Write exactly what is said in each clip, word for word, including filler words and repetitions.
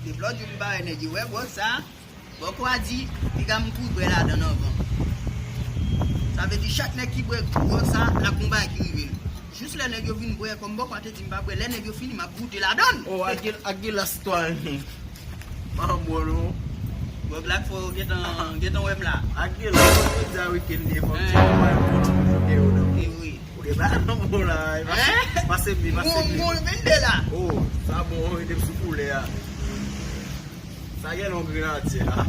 Depi lòt jou m pa wè nèg yo, wè gwòg sa, bòkò a di piga m kouri bwè ladan anvan. Sa vle di chak nèg ki bwè gwòg sa, la gon bagay ki rive l. Jis lè nèg yo vin bwè, kòm bòkò a te di m pa bwè, lè nèg yo fini, m ap goute ladan l. Oh, ak gel, ak gel la sitwayen. Pa bon non. Gwòg la k fò yo gentan, gentan wè m la. Ak gel la, fò yo di a weekend de, fò m tcheke mwen pou nou monte yo non. Wi, wi. Ok, ba, bon la, pase, pase m li, pase m li. Moun, moun vin de la. Oh, sa bon, wi, depi sou koulè a. Sa gen lon grenadye la.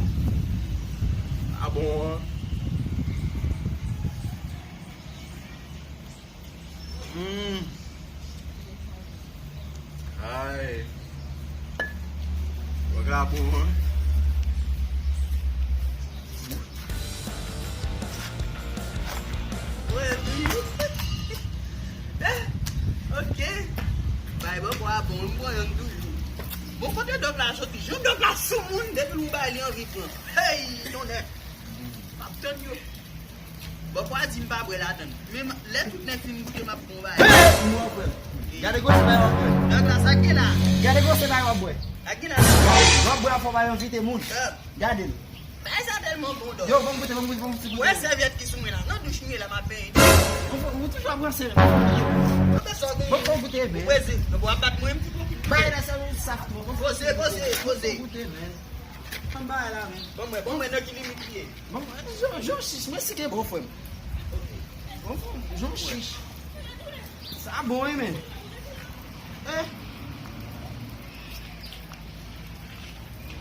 Sa bon, an. Hmm. Ay. Gwòg la bon, an. Wè, wi. Eh, ok. Bay bòkò a bon, m pran yonn toujou. Bon, kote dòk la soti? Jan dòk la sou moun, depi l ou bay li anvi pran. Hey, tonnè. M ap tann yo. Bòkò a di m pa bwè ladan l. Men m, lè tout nèg fin goute, m ap pran yon bagay. Hey! M wè w, frè m. Gade gwosè bagay w ap bwè. Dòk la, sa k gen la? Gade gwosè bagay w ap bwè. Sa k gen la? W ap bwè, fò w pa envite moun. Gade l. Bagay sa tèlman bon, dòk. Yo, ban m goute, ban m goute, ban m goute. Ou wè sèvyèt ki sou mwen la? Nan douch m ye la, m ap benyen. Ou, ou toujou ap ranse. Anben sa w genyen? Ban m goute, men. Ou prese. Donk w ap bat mwen, m ti pran kout pye. Bagay la, sa yon saf twòp. Poze, poze, poze. Ban m goute, men. Ban m bagay la, men. Ban mwen, ban mwen nan ki limit li ye. Bon, jan, jan chich, mwen si gen bon frè m. Bon frè m, jan chich. Sa bon, wi, men. Eh.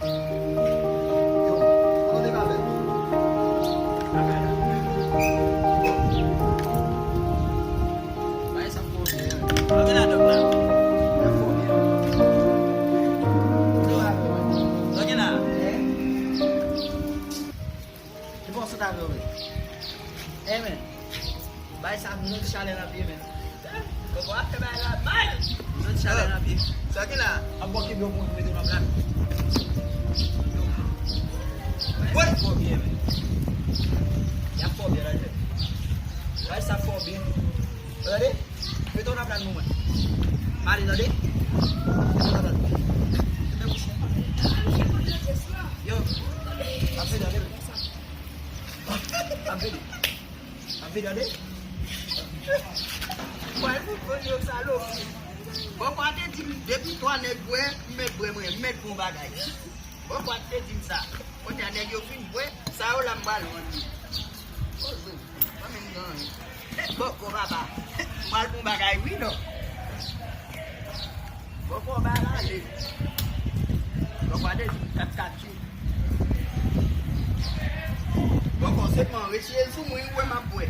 Yo, kote ka fè? Bay sa fò byen. Antre la, dòk la. Fò byen. Antre la. Eh? Ki bò sot avè w, men? Eh, men. Bay sa, m santi chalè nan pye, men. Kòkò ap fè bay la mal. M santi chalè nan pye. Sa ki la? Ap bò ki bò pou mete nan plat. Bay sa fò byen, men. Y ap fò byen, tande. Bay sa fò byen. Tande? Mete w nan plat pou mwen. Male, tande? Mete w nan plat. Fèmen bouch ou. Yo. Ap fè tande. Ap vini. Ap vini, tande. Pral fout bon yo salopi. Bòkò a te di m, depi twa nèg bwè, m mèt bwè mwen, m mèt bon bagay. Bòkò a te di m sa. Kounye a nèg yo fin bwè, sa yo la m pral vann li. Poze w, pa menm gen anyen. Bòkò papa, m pral bon bagay wi non. Bòkò ba l ale. Bòkò a te di m kat kat tou. Bòkò se man retire l sou mwen, ou wè m ap bwè.